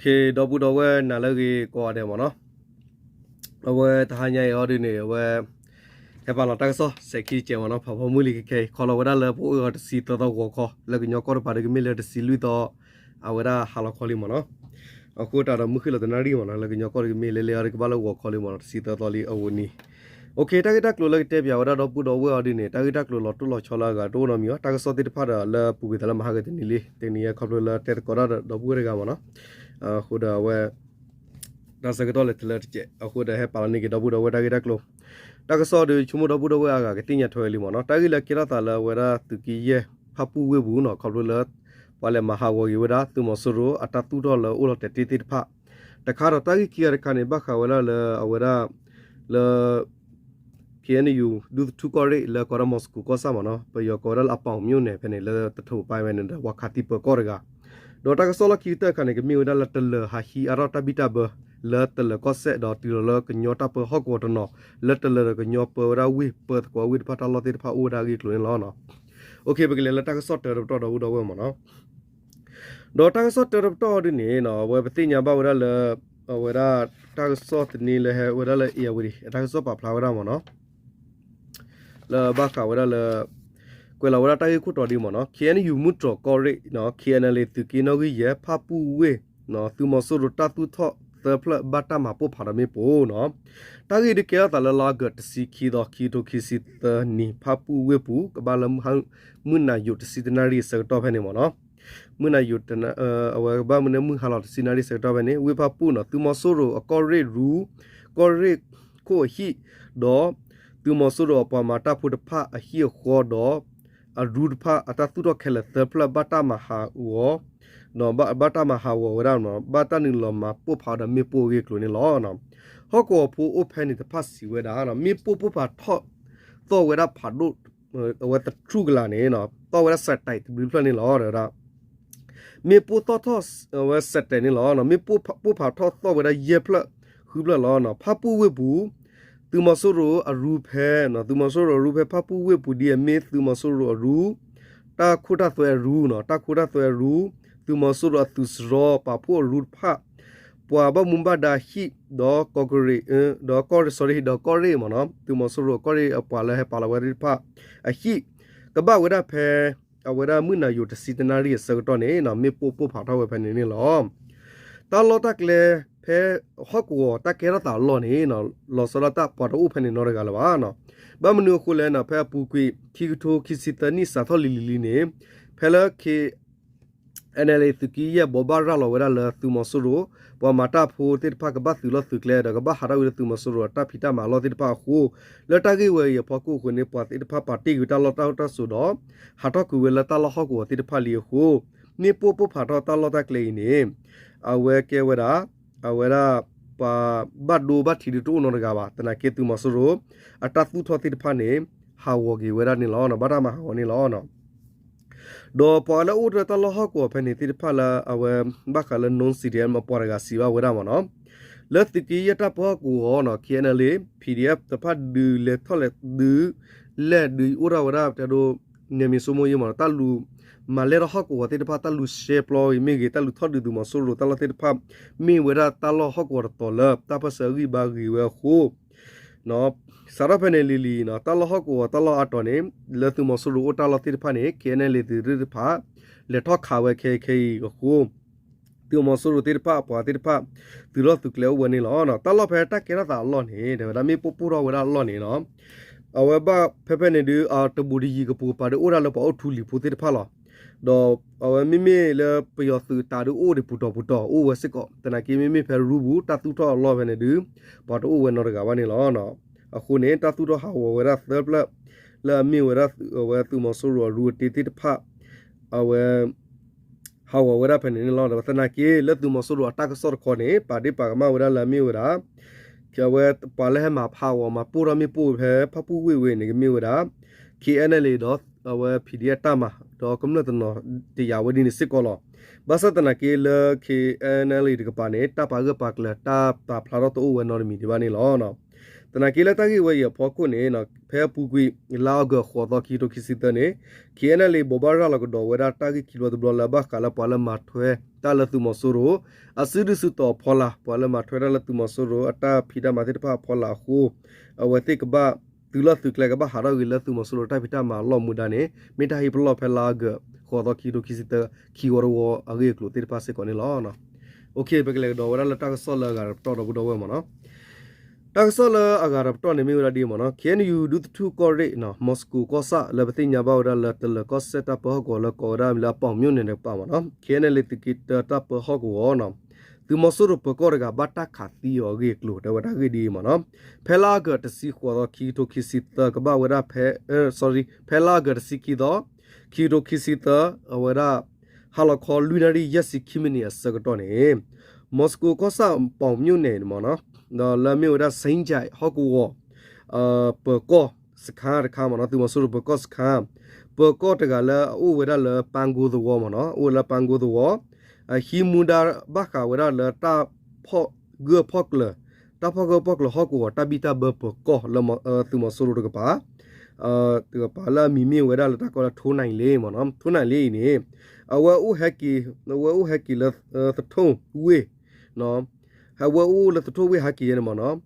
ဒီပုၢ်ဒီဝဲၢ်နၤလၢအဂ့ၤကိးဂၤဒဲးမ့ၢ်နီၤ, အဝဲတဟါညါအံၤအီၤဒုန့ၣ် အဝဲ ဟဲပာ်လီၤတၢ်ကစီၣ်စဲးခံတစဲးမ့ၢ်နီၤ, ဖးဖီမုၢ်လံခဲခဲအံၤ ခီလီၤဝဲဒၣ်လၢပအိၣ်အဂီၤတဆံသၢသီဂီၤခီ, လၢကညီကီၢ်တပၤဒီးကမ့ၢ်လၢတဆံလွံၢ်သီ အဝဲဒၣ်ဟါလီၤခီလံမ့ၢ်နီၤ. အဃိတၢ်ဒီးမုၢ်ဃ့ၢ်လီၤတနၣ်ရံၣ်မ့ၢ်နီၤ, လၢကညီကီၢ်ဒီးကမ့ၢ်လၢလၢအီၤဒီးကဘၣ်လၢဂီၤခီလံမ့ၢ်နီၤ, တဆံသၢသီလံအဝဲန့ၣ် တၢ်ဂ့ၢ်တၢ်ကျိၤလၢကတဲပၠးဝဲဒၣ်ဒီပုၢ်ဒီဝဲၢ်အီၤဒုန့ၣ် တၢ်ဂ့ၢ်တၢ်ကျိၤလီၤတိၢ်လီၤဆီလၢအဂၤတအိၣ်နီတမံၤဘၣ်, တၢ်ကစီၣ်သ့ၣ်တဖၣ်ဒီးလၢပူၤကွံာ်သးလၢမဟါဂ့ၤတနံၤလံ, တနံၤအံၤခီဖျိလၢတဲသကိးတၢ်ဒီးဒီပုၢ်ဝဲၢ်တဂၤမ့ၢ်နီၤ, အဃိဒီးအဝဲ တၢ်ဆၢကတီၢ်လဲၤတလၢတစဲး, အဃိဒီးဟဲပာ်လီၤန့ၢ်က့ၤဒီပုၢ်ဒီဝဲၢ်တၢ်ဂ့ၢ်တၢ်ကျိၤ, တၢ်ကစီၣ်ဒီးဆိကမိၣ်ဒီပုၢ်ဒီဝဲၢ်အဂၤကသ့ၣ်ညါထွဲဝဲလံမ့ၢ်နီၤ, တၢ်ဂ့ၢ်လၢကဲထီၣ်သးလၢအဝဲဒၣ်သုးက့ယဲၢ် ဖၣ်ပူၣ်ဝ့ၢ်ပူၤနီၤ, ခီဖျိလၢ ပှၤလဲၤမၤဟးဂီၤက့ၤဝဲဒၣ် သုးမီၤစိရိၤအတၢ်သူၣ်ထီၣ်လၢအိၣ်လီၤတဲာ်တ့ၢ်သ့ၣ်တဖၣ်, တခါဒီးတၢ်ဂ့ၢ်ခံဂၤတခါန့ၣ် ဘၣ်ဃးဝဲဒၣ်လၢအဝဲဒၣ် လၢ KNU ဒူသထူကီၢ်ရ့ၣ်လၢကိးဒၣ်မီၤစကိၤကီၢ်ဆၣ်မ့ၢ်နီၤ, ပယီၤကိးဝဲဒၣ်လၢအပီၤမၠိၣ်န့ၣ် ဖဲန့ၣ်လၢတထိးပၢ်ဝဲန့ၣ်ဒီး ပှၤခးသံပၢၤကီၢ်တဂၤ, ဒီးတၢ်ကစီၣ်လီၢ်ခံကတၢၢ်တခါန့ၣ် ကမ့ၢ်ဝဲဒၣ်လၢတလၢၤဟးဟံးအါထီၣ်တၢ်ဘံၣ်တၢ်ဘၢ လၢတလၢၤကီၢ်စဲၣ် ဒီးတုၤလီၤလၢကညီတၢ်ပၢဟီၣ်ကဝီၤတနီၤ လၢတလၢၤဒီးကညီပၢဝဲဒၣ်ဝ့ၢ် ပၢသကိးဝ့ၢ်တဖၣ်တၢ်လီၢ်သ့ၣ်တဖၣ်အိၣ်ဝဲဒၣ်အဂ့ၢ်အကျိၤန့ၣ်လီၤ. ပကလဲၤလၢတၢ်ကစီၣ်တၢတပတီၢ်ဒီပုၢ်ဒီဝဲၢ်မ့ၢ်နီၤ, ဒီးတၢ်ကစီၣ်တၢတပတီၢ်ဒ်န့ၣ်နီၤ အဝဲပသ့ၣ်ညါဘၣ်ဝဲဒၣ်လၢ အဝဲဒၣ်တၢ်ကစီၣ်သန့လၢဟဲဝဲဒၣ်လၢ ဧရာဝတီ အတၢ်ကစီၣ်ပာ်ဖျါဝဲဒၣ်မ့ၢ်နီၤ လၢဘၣ်ဃးဝဲဒၣ်လၢ ကွဲးလီၤဝဲဒၣ်တၢ်ဂ့ၢ်ခိၣ်တီဒ်မ့ၢ်နီၤ KNU မုၢ်တြီၤကီၢ်ရ့ၣ် KNLA သုးက့နီၣ်ဂံၢ်ယဲၢ် ဖၣ်ပူၣ်ဝ့ၢ် သုးမီၤစိရိၤတၢ်သူၣ်ထီၣ်သၢဖျၢၣ်ဘၣ်တၢ်မၤပိၢ်ဖးဒီးမ့ၣ်ပိၢ်နီၤ, တၢ်ဂ့ၢ်ဒုးကဲထီၣ်သးလၢလါအီကူးတဆံခံသီ ခံကထိခံဆံသၢနံၣ် ဖၣ်ပူၣ်ဝ့ၢ်ပူၤ ကဘၣ်လၢ မုၢ်နၤယိးတဆံတနၣ်ရံၣ်အဆၢကတီၢ်ဖဲန့ၣ်မ့ၢ်နီၤ, မုၢ်နၤယိး အဝဲကဘၣ်မနုၤမုၢ်ဟါလီၤတဆံနၣ်ရံၣ်အဆၢကတီၢ်ဖဲန့ၣ် ဝ့ၢ်ဖၣ်ပူၣ်နီၤ သုးမီၤစိရိၤအကီၢ်ရ့ၣ်ရူ ကီၢ်ရ့ၣ်ခိၣ်အဟံၣ် ဒီး သုးမီၤစိရိၤအပှၤမၤတၢ်ဖိတဖၣ်အဟံၣ်အဃီဒီး အရူတဖၣ်အတၢ်သူၣ်ထီၣ်ခဲလၢာ်သၢဖျၢၣ်ဘၣ်တၢ်မၤဟးဂီၤ ဒီးဘၣ်တၢ်မၤဟးဂီၤဝဲဒၣ် ဘၣ်တၢ်နုာ်လီၤမၤပိၢ်ဖးဒီးမ့ၣ်ပိၢ်အဂ့ၢ်အကျိၤန့ၣ်လီၤ. ဟီၣ်ကဝီၤဖိအိၣ်ဖဲန့ၣ်တဖၣ်စံးဝဲဒၣ် မ့ၣ်ပိၢ်ပိၢ်ဖးထီၣ်သီၣ်ဝဲဒၣ်ဖးဒိၣ် အဝဲသထြူၣ်ကလာ်န့ၣ် သီၣ်ဝဲဒၣ်စဲးတဲးတဘျုးဖျၢၣ်န့ၣ်လီၤ. မ့ၣ်ပိၢ်သီၣ်ထီၣ်ဝဲစဲးတဲးန့ၣ်လီၤ. မ့ၣ်ပိၢ်ဖးထီၣ်သီၣ်ဝဲဒၣ်ယဲၢ်ဖျၢၣ်ဃုဖျၢၣ်လီၤ. ဖၣ်ပူၣ်ဝ့ၢ်ပူၤ သုးမီၤစိရိၤအရူဖဲ သုးမီၤစိရိၤအရူဖဲ ဖၣ်ပူၣ်ဝ့ၢ်ပူၤဒ်အမ့ၢ်သုးမီၤစိရိၤအရူ တၢ်ခိတၢ်သွဲအရူ တၢ်ခိတၢ်သွဲအရူ သုးမီၤစိရိၤအသုးစရီပာ်ဖှိၣ်အရူတဖၣ် ပှၤဘၣ်မူဘၣ်ဒါဟံၣ် ဒီးကီၢ်ကရ့ၣ် ဒီးကီၢ်ရ့ၣ် sorry ဒီးကီၢ်ရ့ၣ်မ့ၢ်နီၤ သုးမီၤစိရိၤကီၢ်ရ့ၣ်အပှၤလၢဟဲပာ်လီၤဝဲသ့ၣ်တဖၣ် အဟံၣ် ကဘၣ်ဝဲဒၣ်ဖဲ အဝဲဒၣ်မုၢ်နၤယိးတဆံတနၣ်ရံၣ်အဆၢကတီၢ်န့ၣ် မ့ၣ်ပိၢ်ပိၢ်ဖးထီၣ်ဝဲဖဲန့ၣ်န့ၣ်လီၤ. တၢ်လီၢ်တၢ်ကျဲဖဲဟီၣ်ကဝီၤတၢ်ကဲထီၣ်သးအလီၢ်န့ၣ် လီၤဆီဒၣ်တၢ်ပှၤတအိၣ်ဖဲန့ၣ်နီတဂၤလၢၤဘၣ်. ဘၣ်မနုၤအဃိလဲၣ်န့ၣ် ဖဲအပူၤကွံာ် ခံကထိခံဆံသၢနံၣ်စးထီၣ်လံၤလံၤလံၤန့ၣ် ဖဲလၢ KNLA သုးက့ယဲၢ်ဘိးဘၣ်ရၤလီၤဝဲဒၣ်လၢသုးမီၤစိရိၤ ပှၤမၤတၢ်ဖိသ့ၣ်တဖၣ်ကဘၣ်သုးလီၢ်သုးကျဲ ဒီးကဘၣ်ဟးထီၣ်ကွံာ်လၢသုးမီၤစိရိၤအတၢ်ဖံးတၢ်မၤအလီၢ်သ့ၣ်တဖၣ်အဃိ လၢတၢ်ဂ့ၢ်ဝဲအံၤအဖီခိၣ်အဃိန့ၣ် ပှၤသ့ၣ်တဖၣ်ပာ်တ့ၢ်ကွံာ်တၢ်လီၢ်တၢ်အိၣ်တၢ်ဆိးဒီး ဟးထီၣ်ကွံာ်ဝဲလၢတၢ်လီၢ်ဟီၣ်ကဝီၤသ့ၣ်တဖၣ်လံအဃိ မ့ၣ်ပိၢ်ပိၢ်ဖးထီၣ်တၢ်လီၢ်တၢ်ကျဲအံၤန့ၣ် အဝဲကဲဝဲဒၣ် အဝဲဒၣ် ပှၤဘၣ်ဒိဘၣ်ထံးဒုးတအိၣ်နီတဂၤဘၣ်. သနာ်က့သုးမီၤစိရိၤ အတၢ်သူၣ်ထီၣ်သ့ၣ်တဖၣ်န့ၣ် ဟးဂီၤက့ၤဝဲဒၣ်န့ၣ်လီၤ. ဘၣ်တၢ်မၤဟးဂီၤန့ၣ်လီၤ. ဒီးပှၤလၢအိၣ်ဒီးတၢ်လီၢ်ဟီၣ်ကဝီၤဖဲန့ၣ်သ့ၣ်တဖၣ်လၢအဝဲ ဘၣ်ဃးလၢ known C D M အပှၤတဂၤစံးဘၣ်ဝဲဒၣ်မ့ၢ်နီၤ လၢသုးက့ယဲၢ်တၢ်ပၢဟီၣ်ကဝီၤနီၤ K N L A P D F တဖၣ်ဒုးလဲၤထီၣ်လဲၤဒုး လဲၣ်ဒုးအိၣ်ထီၣ်ဝဲဒၣ်တဲဒိ နယ်မြေစိုးမိုးရေးမ့ၢ်နီၤ တၢ်လူၤမၤလဲၢ်ထီၣ်ဟီၣ်ကဝီၤသ့ၣ်တဖၣ် တၢ်လူၤရှဲပျီဂ့ၤမ့ၢ်ဂ့ၤ တၢ်လူၤထီၣ်ဒုးသုးမီၤစိရိၤတၢ်လီၢ်သ့ၣ်တဖၣ် မ့ၢ်ဝဲဒၣ်တၢ်လီၢ်ဟီၣ်ကဝီၤတတီၤလၢ တၢ်ပၢၢ်ဆၢအဂံၢ်ဘါဂ့ၤဝဲအဃိ စးထီၣ်ဖဲန့ၣ်လံၤလံၤနီၤ တၢ်လီၢ်ဟီၣ်ကဝီၤတၢ်လီၢ်အါတီၤန့ၣ် လၢသုးမီၤစိရိၤအိၣ်တၢ်လီၢ်သ့ၣ်တဖၣ်န့ၣ် K N L A သုးသ့ၣ်တဖၣ် လဲၤထီၣ်ခးဝဲခဲအံၤခဲအံၤအဃိ သုးမီၤစိရိၤသ့ၣ်တဖၣ် အပှၤသ့ၣ်တဖၣ် သုးလီၢ်သုးကျဲအိၣ်ဝဲန့ၣ်လီၤ. တၢ်လီၢ်ဖဲတၢ်ကဲထီၣ်သးအလီၢ်န့ၣ် တဲဝဲဒၣ်မ့ၣ်ပိၢ်ပိၢ်ထီၣ်ဝဲဒၣ်အလီၢ်န့ၣ်နီၤ အဝဲဘၣ်ဖဲဖဲန့ၣ်ဒုး တဘူးတယံၤကပူၤပၤဒုးအိၣ်ဒၣ်လၢပှၤအိၣ်ထူလံၤဖိသ့ၣ်တဖၣ်လီၤ. ဒီးအဝဲမ့မ့ၢ်လၢပယီၤသုးတးဒုးအိၣ်ဒံးပူၤတီၤပူၤတီၤအိၣ်ဝဲစ့ၢ်ကီး သနာ်က့မ့မ့ၢ်ဖဲရူပူၤ တၢ်သူၣ်ထီၣ်အလီၢ်ဖဲန့ၣ်ဒုး ပှၤတအိၣ်ဝဲနီတဂၤဘၣ်န့ၣ်လီၤ. အဃိန့ၣ် တၢ်သူၣ်ထီၣ်ဟးဂီၤဝဲဒၣ်သၢဖျၢၣ် လၢအမ့ၢ်ဝဲဒၣ်အဝဲသုးမီၤစိရိၤအရူအတ့သ့ၣ်တဖၣ် အဝဲ ဟးဂီၤဝဲဒၣ်ဖဲန့ၣ်န့ၣ်လီၤ. ဒီးသနာ်က့လၢသုးမီၤစိရိၤအတၢ်ကစီၣ်တခီန့ၣ် ပာ်ဒ့ၣ်ပာ်ကမၣ်ဝဲဒၣ်လၢအမ့ၢ်ဝဲဒၣ် အဝဲပှၤလၢဟဲမၤဟးဂီၤမၤပိၢ်ထီၣ်မ့ၣ်ပိၢ်ဖဲဖၣ်ပူၣ်ဝ့ၢ်ဝဲန့ၣ် ကမ့ၢ်ဝဲဒၣ် K N L A ဒီးအဝဲ P D F တၢ်မၤ ဒီးကမျၢၢ်တနီၤတယာ်ဝဲဒ်န့ၣ်စ့ၢ်ကီးလီၤ. ဘၣ်ဆၣ်သနာ်က့လၢ K N L A တကပၤန့ၣ် တၢ်ပာ်ဂၢၢ်ပာ်ကျၢၤတၢ်ပာ်ဖျါထီၣ်တအိၣ်ဝဲနီတမံၤဒံးဘၣ်န့ၣ်လီၤ. သနာ်က့လၢတၢ်ဂ့ၢ်ဝဲအံၤအဖီခိၣ်န့ၣ် ဖဲအပူၤကွံာ် လါအီကူး ဃိးသီ ခံကထိခံဆံသၢန့ၣ် ခ့ၣ်အဲၣ်အလ်အ့ ဘိးဘၣ်ရၤလီၤကဒီးဝဲဒၣ်တၢ်ဂ့ၢ်ခံဘျီတဘျီလၢအဘၣ်ဃးလၢပှၤလၢမၤထွဲတၢ်လၢ သုးမီၤစိရိၤ အစုဒုၣ်စုတီၤအဖီလာ်, ပှၤလၢမၤထွဲတၢ်လၢသုးမီၤစိရိၤအတၢ်ဖံးတၢ်မၤသ့ၣ်တဖၣ်အဖီလာ်အဃိ အဝဲသ့ၣ်ကဘၣ်သုးလီၢ်သုးကျဲ ကဘၣ်ဟးထီၣ်ဂ့ၤလၢသုးမီၤစိရိၤတၢ်ဖံးတၢ်မၤအလီၢ်မူဒါန့ၣ် မ့ၢ်တၢ်ဟ့ၣ်ပလီၢ်ဖဲလါအီကူး ဃိးသီ ခံကထိခံဆံသၢ ခံဝီတဝီအဂ့ၢ်အကျိၤသ့ၣ်တဖၣ်စ့ၢ်ကီးန့ၣ်လီၤ. ပကလဲၤကဒီးဝဲဒၣ်လၢတၢ်ကစီၣ်လၢအဂၤတပတီၢ်ဒီပုၢ်ဒီဝဲၢ်မ့ၢ်နီၤ. တၢ်ကစီၣ်လၢအဂၤတပတီၢ်န့ၣ်မ့ၢ်ဝဲဒၣ်ဒ်မ့ၢ်နီၤ ခ့ၣ်အဲၣ်ယူၣ် ဒူသထူၣ်ကီၢ်ရ့ၣ် မီၤစကိၤကီၢ်ဆၣ် လၢပသ့ၣ်ညါဘၣ်ဝဲဒၣ်လၢတလၢၤကီၢ်စဲၣ်တၢ်ပၢဟီၣ်ကဝီၤလၢကိးဝဲဒၣ်မ့ၢ်လၢအပီၣ်မၠိၣ်န့ၣ်တကပၤမ့ၢ်နီၤ ခ့ၣ်အဲၣ်အဲၣ်အလ်အ့ သုးက့တၢတၢ်ပၢဟီၣ်ကဝီၤနီၤ သုးမီၤစိရိၤပၢၤကီၢ်တဂၤဘၣ်တၢ်ခးသံအီၤအဂ့ၢ်အကျိၤ တဲဝဲဒၣ်ဂ့ၢ်ဒ်အံၤမ့ၢ်နီၤ. ဖဲလါအီကူး တဆံ ဃိးသီ ခံကထိခံဆံသၢ ကဘၣ်ဝဲဒၣ်ဖဲ sorry ဖဲလါအီကူး တဆံခံသီ ခံကထိခံဆံသၢ အဝဲဒၣ် ဟါလီၤခီလွံၢ်နၣ်ရံၣ် ယဲၢ်ဆံခံမံးနံးအဆၢကတီၢ်န့ၣ် မီၤစကိၤကီၢ်ဆၣ်ပီၣ်မၠိၣ်န့ၣ်မ့ၢ်နီၤ ဒီးလၢအမ့ၢ်ဝဲဒၣ် စ့ကၠဲး ဟီၣ်ကဝီၤ ပၢၤကီၢ်စခါတခါမ့ၢ်နီၤ သုးမီၤစိရိၤပၢၤကီၢ်စခါ ပၢၤကီၢ်တဂၤလၢအအိၣ်ဝဲဒၣ်လၢပၢကီသဝီမ့ၢ်နီၤ အိၣ်ဝဲလၢပၢကီသဝီ ဟံးမူဒါဘၣ်ဃးဝဲဒၣ်လၢတၢ်ဖီၣ်ဂၢၢ်ဖီၣ်ကျၢၤ တၢ်ဖီၣ်ဂၢၢ်ဖီၣ်ကျၢၤဟီၣ်ကဝီၤတၢ်ဘံၣ်တၢ်ဘၢပၢၤကီၢ်လၢ သုးမီၤစိရိၤတကပၤ တကပၤလၢအမံၤမ့ၢ်ဝဲဒၣ်လၢတၢ်ကီလၢ ထိၣ်နၢ်လ့မ့ၢ်နီၤ ထိၣ်နၢ်လ့အံၤန့ၣ် အဝဲအိၣ်ဟဲက့ၤ အဝဲအိၣ်ဟဲက့ၤလၢ သထူၣ်ဝ့ၢ် အဝဲအိၣ်လၢသထူၣ်ဝ့ၢ်ဟဲက့ၤယဲန့ၣ်မ့ၢ်နီၤ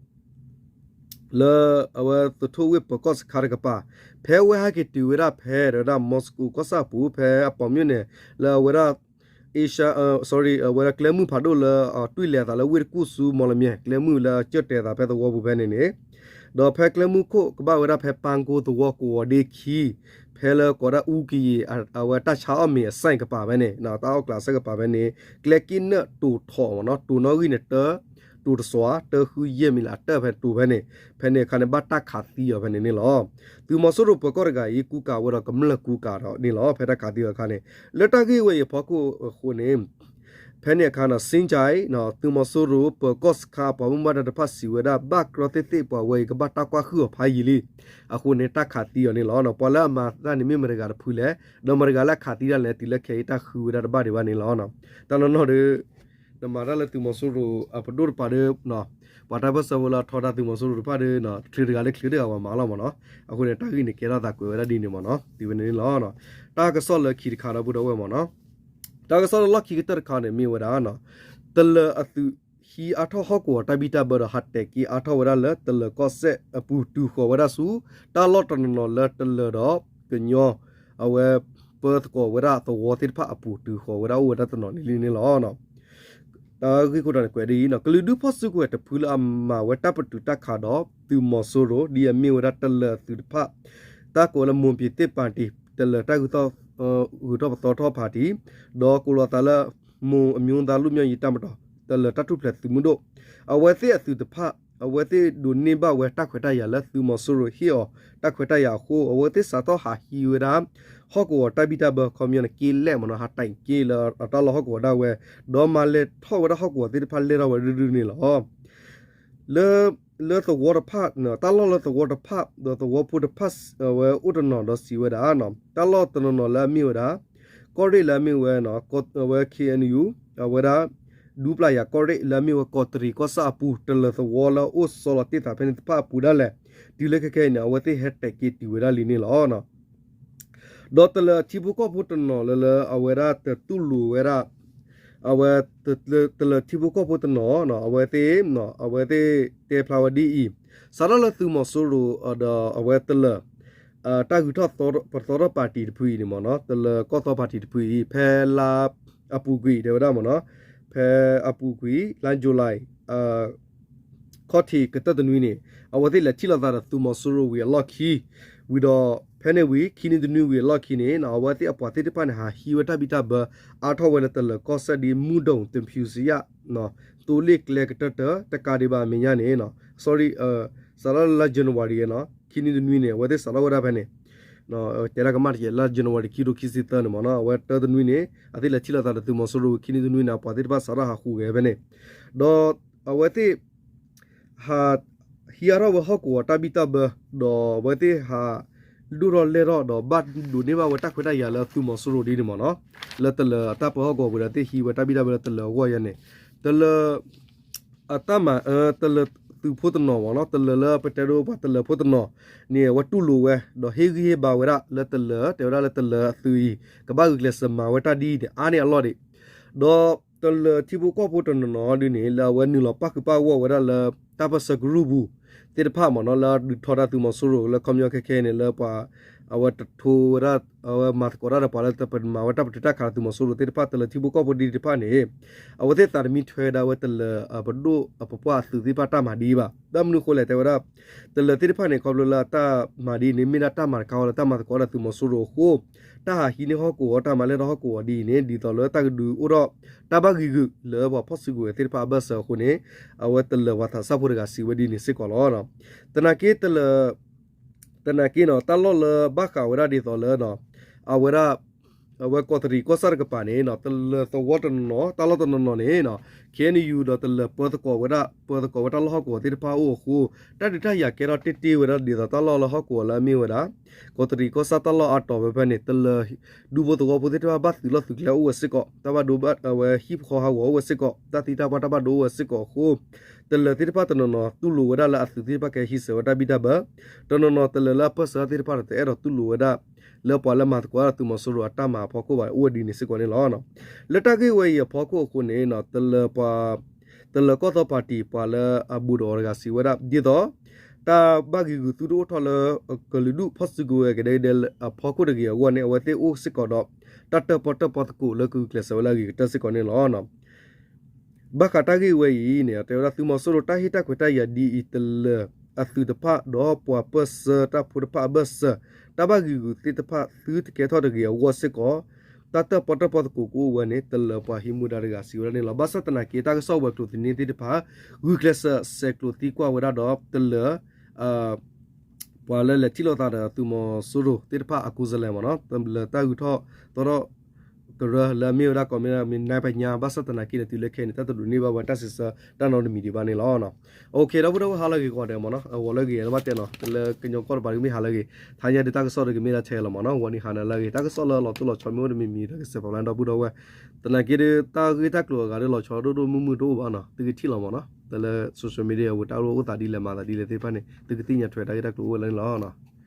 လၢအဝဲသထူၣ်ဝ့ၢ်ပၢၤကီၢ်စခါတကပၤ ဖဲအဝဲဟဲက့ၤတုၤဝဲဒၣ်ဖဲ တဲဝဲဒၣ်မီၤစကိၤကီၢ်ဆၣ်အပူၤ ဖဲအပီၣ်မၠိၣ်န့ၣ် လၢအဝဲဒၣ် Asia sorry အဝဲဒၣ်ကျဲမုၢ်ဖးဒိၣ်လၢ တွံၢ်လဲၤအသးလၢဝ့ၢ်တကူၣ်ဆူမီၣ်လမၠဲၣ် ကျဲမုၢ်လၢအကၢၢ်တဲာ်အသးဖဲသဝီပူၤဖဲန့ၣ်န့ၣ် ဒီးဖဲကျဲမုၢ်ခိၣ်ကဘၣ်ဝဲဒၣ်ဖဲပၢကီသဝီကဝီၤဒ့ခံ ဖဲလၢကိးဒၣ်အူကယံၤ အဝဲတၢ်ဆါအီၣ်မ့ၤအစဲၣ်ကပၤဖဲန့ၣ် တၢ်အီၣ်ကျးအစဲၣ်ကပၤဖဲန့ၣ် ကျဲက့ၣ်နၢၣ်တိၤထီၣ်မ့ၢ်နီၤ တိၤနီၣ်ဂံၢ်န့ၣ်တၢ တိၤတစွၤ တၢဃုယဲၢ်မံၤလၢအတၢၢ်ဖဲတိၤဖဲန့ၣ် ဖဲန့ၣ်အခါန့ၣ် ဘၣ်တၢ်ခးသံအီၤဖဲန့ၣ်န့ၣ်လီၤ. သုးမီၤစိရိၤပၢၤကီၢ်တဂၤအံၤ ကူကၤဝဲဒီးကမျၢၢ်ကူကၤဒီးန့ၣ်လီၤ. ဖဲတၢ်ခးသံအီၤအခါန့ၣ် လၢတၢ်ဂ့ၢ်ဝဲအံၤအဖီခိၣ်အဃိန့ၣ် ဖဲန့ၣ်အခါန့ၣ် စ့ကၠဲး သုးမီၤစိရိၤပၢၤကီၢ်စခါ ပှၤဘၣ်မူဘၣ်ဒါတဖၣ်စံးဝဲဒၣ် ဘၣ်ကြီသ့ၣ်သ့ၣ်ပှၤဝဲအံၤ ကဘၣ်တၢ်ကွၢ်ဟုၣ်အီၤဖးယံာ်လံ. အဃိန့ၣ် တၢ်ခးသံအီၤန့ၣ်လီၤ. ပှၤလၢအမၤတၢ်န့ၣ်မ့ၢ်မတၤတဂၤတဖုလဲၣ်, ဒီးမတၤတဂၤလၢအခးသံတၢ်လဲၣ် တုၤလၢခဲအံၤတၢ်ဃုဝဲဒၣ်တဘၣ်ဒံးဘၣ်န့ၣ်လီၤ. တၢ်နီၢ်နီၢ်ဒီး နမၤတၢ်လၢသုးမီၤစိရိၤအပဒိၣ်တပၤဒီး ပှၤတၢ်ပၢၢ်ဆၢဖိလၢအထီဒါသုးမီၤစိရိၤတဖၣ်ဒီး တချုးတဂၤလၢချုးတဂၤပှၤမၤလီၤမ့ၢ်နီၤ. အဃိန့ၣ် တၢ်ဂ့ၢ်န့ၣ်ကဲထီၣ်သးကွဲးဝဲဒၣ်ဒ်န့ၣ်မ့ၢ်နီၤ. တုၤဝဲန့ၣ်န့ၣ်လီၤ. တၢ်ကစီၣ်လၢခံတခါဒီပုၢ်ဒီဝဲၢ်မ့ၢ်နီၤ. တၢ်ကစီၣ်လၢလီၢ်ခံကတၢၢ်တခါန့ၣ်မ့ၢ်ဝဲဒၣ် တလၢၤအသုးဟံးအါထီၣ်ဟီၣ်ကဝီၤတၢ်ဘံၣ်တၢ်ဘၢဒီး ဟးတဲာ်က့ၤအါထီၣ်ဝဲဒၣ်လၢတလၢၤကီၢ်စဲၣ်အပူၤ တုၤဃီၤဝဲဒၣ်ဆူ တၢ်လီၢ်တနီၤနီၤလၢတလၢၤဒီးကညီ အဝဲပၢသကိးဝဲဒၣ်သဝီသ့ၣ်တဖၣ်အပူၤ တုၤဃီၤဝဲဒၣ်အိၣ်ဝဲဒၣ်တနီၤန့ၣ်လံန့ၣ်လီၤ. တၢ်ဂ့ၢ်ခိၣ်တီန့ၣ်ကွဲးဒ်အံၤ, ကလုာ်ဒူၣ်ဖီၣ်စုကဝဲၤတဖုလၢအမၤဝဲတၢ်ပတုာ်တၢ်ခးဒီးသုးမီၤစိရိၤ ဒ်အမ့ၢ်ဝဲဒၣ်တလၢၤအသုးတဖၣ် တၢ်ကိးလၢ မွန်ပြည်သစ်ပါတီ တလၢၤတၢ်ဂုၤထီၣ်ပသီထီၣ် party ဒီးကိးလီၤသးလၢ မွန်အမျိုးသားလွတ်မြောက်ရေးတပ်မတော် တလၢၤတၢ်ထူၣ်ဖျဲးသုးမုၢ်ဒိၣ် အဝဲသ့ၣ်အသုးတဖၣ် အဝဲသ့ၣ်ဒိးန့ၢ်ဘၣ်ဝဲတၢ်ခွဲးတၢ်ယာ်လၢသုးမီၤစိရိၤဟ့ၣ်အီၤတၢ်ခွဲးတၢ်ယာ်အဃိ အဝဲသ့ၣ်စးထီၣ်ဟးဟံးဝဲဒၣ် ဟီၣ်ကဝီၤတၢ်ဘံၣ်တၢ်ဘၢ ခီပညီန့ၣ် က့လဲၣ်မ့ၢ်နီၤ ဟးတဲာ်က့ၤလၢအတၢ်လီၢ်ဟီၣ်ကဝီၤဒၣ်ဝဲ ဒီးမၤလဲၤထီၣ်ဝဲဒၣ်ဟီၣ်ကဝီၤသ့ၣ်တဖၣ်လဲၢ်ထီၣ်ဝဲဒုဒုန့ၣ်လီၤ. လၢ လၢသဝီတဖၣ် တၢ်လီၢ်လၢသဝီတဖၣ် ဒီးသဝီဖိတဖၣ် အဝဲအိၣ်တနီၤဒီးစံးဝဲဒၣ် တၢ်လီၢ်တနီၤနီၤလၢအမ့ၢ်ဝဲဒၣ် ကီၢ်ရ့ၣ်လၢအမ့ၢ်ဝဲ အဝဲ ခ့ၣ်အဲၣ်ယူၣ် အဝဲဒၣ် ဒူပျၢ်ယၤကီၢ်ရ့ၣ်လၢအမ့ၢ်ဝဲကီးတရံးကီၢ်ဆၣ်အပူၤ တလၢၤသဝီလၢအအိၣ်စီလီၤတ့ၢ်သးဖဲန့ၣ်တဖၣ်အပူၤဒၣ်လဲာ် တုၤလၢခဲခဲအံၤန့ၣ် အဝဲသ့ၣ်ဟဲတဲာ်က့ၤတုၤဝဲဒၣ်လံန့ၣ်လီၤ. ဒီးတလၢၤထံဖိကီၢ်ဖိတနီၤလၢလၢအဝဲဒၣ်တတူၢ်လိာ်ဝဲဒၣ် အဝဲ တလၢၤထံဖိကီၢ်ဖိတနီၤ အဝဲသ့ၣ် အဝဲသ့ၣ်တဲဖျါဝဲဒ်အံၤ, စးထီၣ်လၢသုးမီၤစိရိၤဒီးအဝဲတလၢၤ တၢ်ဂုၤထီၣ်ပသီထီၣ်ပၣ်တံၣ်တဖုအံၤန့ၣ်မ့ၢ်နီၤ တလၢၤကီၢ်သီပၣ်တံၣ်တဖုအံၤ ဖဲလါအပူၤကွံာ်တဲဝဲဒၣ်မ့ၢ်နီၤ ဖဲအပူၤကွံာ် လါ July ခီၣ်ထံးကတၢၢ်တနွံန့ၣ် အဝဲသ့ၣ်လဲၤထံၣ်လိာ်သးဒီးသုးမီၤစိရိၤဝံၤအလီၢ်ခံ ဝံၤဒီး ဖဲန့ၣ်ဝံၤ ခံနွံတနွံဝံၤအလီၢ်ခံန့ၣ် အဝဲသ့ၣ်အပှၤသ့ၣ်တဖၣ်န့ၣ် ဟးဟံးဝဲတၢ်ဘံၣ်တၢ်ဘၢ အါထီၣ်ဝဲလၢတလၢၤကီၢ်စဲၣ်ဒ်မူဒိၣ် တဖျူစယၣ် သိလ့ၣ်ကျဲကတၢၢ်တၢၢ် တကးဒံးဘၣ်အမဲာ်ညါန့ၣ် sorry စးထီၣ်လၢလါ January ခံနွံတနွံန့ၣ် အဝဲသ့ၣ်စးထီၣ်ဝဲဒၣ်ဖဲန့ၣ် တဲဒၣ်ကမၣ်တက့ၢ် လါ January ခံကထိခံဆံသၢန့ၣ်မ့ၢ်နီၤ အဝဲတၢတနွံန့ၣ် အသ့ၣ်လဲၤထံၣ်လိာ်သးဒီးသုးမီၤစိရိၤ ခံနွံတနွံန့ၣ် အပှၤသ့ၣ်တဖၣ်စးထီၣ်ဟးဃုာ်ဂဲၤဖဲန့ၣ် ဒီးအဝဲသ့ၣ် ဟး ဟံးအါထီၣ်ဝဲဟီၣ်ကဝီၤတၢ်ဘံၣ်တၢ်ဘၢ ဒီးအဝဲသ့ၣ်ဟး ဒိၣ်ထီၣ်လဲၢ်ထီၣ်ဒီး ဘၣ်ဒိးန့ၢ်ဘၣ်ဝဲတၢ်ခွဲးတၢ်ယာ်လၢသုးမီၤစိရိၤဒ်န့ၣ်မ့ၢ်နီၤ လၢတလၢၤအတၢ်ပၢဟီၣ်ကဝီၤပူၤဒီး သ့ၣ်ဟံးဝဲတၢ်ဘံၣ်တၢ်ဘၢလၢတလၢၤအဂီၢ်ယဲန့ၣ် တလၢၤ အတၢ်မၤ တလၢၤ သုးဖိတနီၤမ့ၢ်နီၤ, တလၢၤလၢပတဲဒိပှၤတလၢၤဖိတနီၤန့ၣ် အဝဲတူၢ်လိာ်ဝဲ ဒီးဟ့ၣ်ဂံၢ်ဟ့ၣ်ဘါဝဲဒၣ်လၢတလၢၤ တဲဝဲဒၣ်လၢတလၢၤအသုးအံၤ ကဘၣ်ဂုာ်ကျဲးစၢးမၤဝဲတၢ်ဒ်အံၤန့ၣ် အါန့ၢ်အလီၢ်ဒံး. ဒီးတလၢၤထံဖိကီၢ်ဖိတနီၤနီၤဒုန့ၣ် လၢအဝဲနုာ်လီၤပၣ်ဃုာ်ပၣ်ဂီၢ်ဝဲဒၣ်လၢ တၢ်ပၢၢ်ဆၢကရူၢ်ပူၤသ့ၣ်တဖၣ်မ့ၢ်နီၤ, လၢဒုးထီဒါသုးမီၤစိရိၤလၢခီပညီခဲခဲအံၤန့ၣ် လၢပှၤ အဝဲတထိဝဲဒၣ် အဝဲမၤသကိးတၢ်ဒီးပှၤလၢတပမၤဝဲတၢ်ပတုာ်တၢ်ခးဒီးသုးမီၤစိရိၤသ့ၣ်တဖၣ် တလၢၤထံဖိကီၢ်ဖိဒ်တဖၣ်န့ၣ် အဝဲသ့ၣ်သးတမံထွဲဝဲဒၣ်ဝဲတလၢၤအပဒိၣ်အပပှၢ်အသုးသ့ၣ်တဖၣ်တၢ်မၤဒ်အံၤဘၣ်. ဘၣ်မနုၤအဃိလဲၣ် တဲဝဲဒၣ် တလၢၤသ့ၣ်တဖၣ်န့ၣ် ခီဖျိလၢအတၢ်မၤဒ်အံၤန့ၣ် မ့ၢ်ဒၣ်တၢ်မၤတခါဃီလၢတၢ်မၤသကိးဒီးသုးမီၤစိရိၤအဃိ တၢ်ဟးဟံးန့ၢ်ဟီၣ်ကဝီၤ တၢ်မၤလဲၢ်တၢ်ဟီၣ်ကဝီၤဒ်အံၤန့ၣ် ဒ်သိးလၢတၢ်ကဒုးအိၣ်ထီၣ် တၢ်ဘၣ်ဂံာ်ဂုာ်လၢပှၤဖီၣ်စုကဝဲၤသ့ၣ်တဖၣ်အဘၢၣ်စၢၤအဃိန့ၣ် အဝဲတလၢၤပှၤသးစၢ်ဖိတဂၤစံးဝဲဒ်န့ၣ်စ့ၢ်ကီးလီၤ. သနာ်က့တလၢၤ သနာ်က့နီၤ တၢ်လီၢ်လၢဘၣ်ဃးဝဲဒၣ်ဒ်သိးလၢ အဝဲဒၣ် အဝဲကီးတရံးကီၢ်ဆၣ်တကပၤန့ၣ် တလၢၤသဝီတနီၤနီၤ တၢ်လီၢ်တနီၤနီၤန့ၣ် ခ့ၣ်အဲၣ်ယူၣ် ဒီးတလၢၤပၢသကိးဝဲဒၣ် ပၢသကိးဝဲတၢ်လီၢ်ဟီၣ်ကဝီၤသ့ၣ်တဖၣ်အိၣ်အဃိ တၢ်ဒုးတၢ်ယၤကဲထီၣ်တ့ၢ်တ့ၢ်ဝဲဒၣ်ဒ်သိးတၢ်လီၢ်လၢဟီၣ်ကဝီၤလၢအမ့ၢ်ဝဲဒၣ် ကီးတရံးကီၢ်ဆၣ်တၢ်လီၢ်အါတီၤဖဲဖဲန့ၣ် တလၢၤ ဒူဖိသဝီဖိသ့ၣ်တဖၣ်ဘၣ်သုးလီၢ်သုးကျဲအိၣ်ဝဲစ့ၢ်ကီး တၢ်ဘၣ်ဒိဘၣ်ဝဲဟံၣ်ဖိဃီဟးဂီၤအိၣ်ဝဲစ့ၢ်ကီး တၢ်သံတၢ်ပှၢ်တၢ်ဘၣ်ဒိအိၣ်ဝဲစ့ၢ်ကီးအဃိ တလၢၤသ့ၣ်တဖၣ်တနီၤနီၤ တူၢ်လိာ်ဝဲဒၣ်လၢအသုးသ့ၣ်တဖၣ်ကဟဲဟံးစၢၤဝဲတၢ်ဘံၣ်တၢ်ဘၢ တနီၤနီၤတလၢၤလၢအပၢၢ်ဆၢသ့ၣ်တဖၣ်ဒီး တအဲၣ်ဒိးတူၢ်လိာ်ဝဲဒၣ် လၢပှၤလၢမၤသကိးတၢ်ဒီးသုးမီၤစိရိၤအတၢ်မၤအဖီခိၣ်ဘၣ် အိၣ်ဝဲဒ်န့ၣ်စ့ၢ်ကီးန့ၣ်လီၤ. လၢတၢ်ဂ့ၢ်ဝဲအံၤအဖီခိၣ်အဃိန့ၣ် တလၢၤပှၤ တလၢၤကီၢ်သီပၣ်တံၣ် ပှၤလၢအဘူးဒီးအီၤတဂၤစံးဝဲဒၣ် ဒ်သိး တၢ်ဘၣ်ဂံာ်ဂုာ်သုတအိၣ်ထီၣ်လၢ ကလုာ်ဒူၣ်ဖီၣ်စုကဝဲၤကဒဲကဒဲအဖီခိၣ်တဂ့ၤအဂီၢ်န့ၣ် အဝဲသ့ၣ်အိၣ်စ့ၢ်ကီးဒီး တၢ်တၢၣ်ပီၣ်တၢၣ်ပီသကိးလၢကဂုာ်ကျဲးစၢးဝဲလၢအဂ့ၤကတၢၢ်စ့ၢ်ကီးန့ၣ်လီၤ. ဘၣ်ဃးတၢ်ဂ့ၢ်ဝဲအံၤန့ၣ် တဲဝဲဒၣ်သုးမီၤစိရိၤတၢ်ဟ့ၣ်တၢ်ခွဲးတၢ်ယာ်ဒ်အံၤ တလၢၤအသုးတဖၣ်ဒီးပှၤပၢၢ်ဆၢတၢ်ဖိတဖၣ်အဘၢၣ်စၢၤ တၢ်ဘၣ်ဂံာ်ဂုာ်သ့ၣ်တဖၣ်သုတကဲထီၣ်တဂ့ၤအဂီၢ်စ့ၢ်ကီး တၢ်တၢၣ်ပီၣ်တၢၣ်ပီသကိးကအိၣ်ဝဲန့ၣ် တလၢၤပှၤဟံးမူဒါတဂၤစံးဝဲဒၣ်န့ၣ်လီၤ. ဘၣ်ဆၣ်သနာ်က့တၢ်ကစီၣ်ဝဲၤကျိၤသန့သ့ၣ်တဖၣ် ဂုာ်ကျဲးစၢးဆဲးကျိးသံကွၢ်ဝဲဒၣ်ဒီး တလၢၤ ပှၤလၢလဲၤထံၣ်လိာ်သးဒီးသုးမီၤစိရိၤသ့ၣ်တဖၣ်အကိုယ်စားလှယ်မ့ၢ်နီၤ, တလၢၤတၢ်ဂုၤထီၣ်သီထီၣ်ကရၢလၢအမ့ၢ်ဝဲဒၣ်ကိးမံၤဒ် မ့ၢ်နါပညါ ဘၣ်ဆၣ်သနာ်က့န့ၣ် တုၤလၢခဲအံၤန့ၣ် တၢ်တဒိးန့ၢ်ဘၣ်ဝဲတၢ်စံးဆၢတၢ်နီတမံၤဒံးဘၣ်န့ၣ်လီၤ. အိၣ်ခ့ ဒီပုၢ်ဒီဝဲၢ်ဟါလၢအဂ့ၤကိးဂၤဒဲးမ့ၢ်နီၤ, အဂီၤလၢအဂ့ၤ လၢဘၣ်တဲနီၤ, လၢကညီကီၢ်တပၤဒ်မ့ၢ်ဟါလၢအဂ့ၤ, ထါညါဒ်တၢ်ကစီၣ်ဒီးကမ့ၢ်ဒၣ်ထဲလီၤမ့ၢ်နီၤ, ဂီၤနံၤဟါန့ၣ်လၢအဂ့ၤ, တၢ်ကစီၣ်လၢအလီၤတိၢ်လီၤဆီမ့ၢ်အိၣ်တမံၤမံၤဒီးကစဲးဖးဖျါဒီပုၢ်ဒီဝဲၢ်, သနာ်က့ဒီး တၢ်ဂ့ၢ်တၢ်ကျိၤအဂၤဒီးလီၤဆီဒိၣ်ဒိၣ်မုၢ်မုၢ်တအိၣ်ဘၣ်နီၤ, သုကထံၣ်လီၤမ့ၢ်နီၤ, တၢ်လၢ social media အဝဲတၢ်အိၣ်သးဒ်လဲၣ်မၤသးဒ်လဲၣ်သ့ၣ်တဖၣ်န့ၣ် သုကသ့ၣ်ညါထွဲတၢ်ဂ့ၢ်တၢ်ကျိၤအိၣ်ဝဲလၢန့ၣ်လီၤ.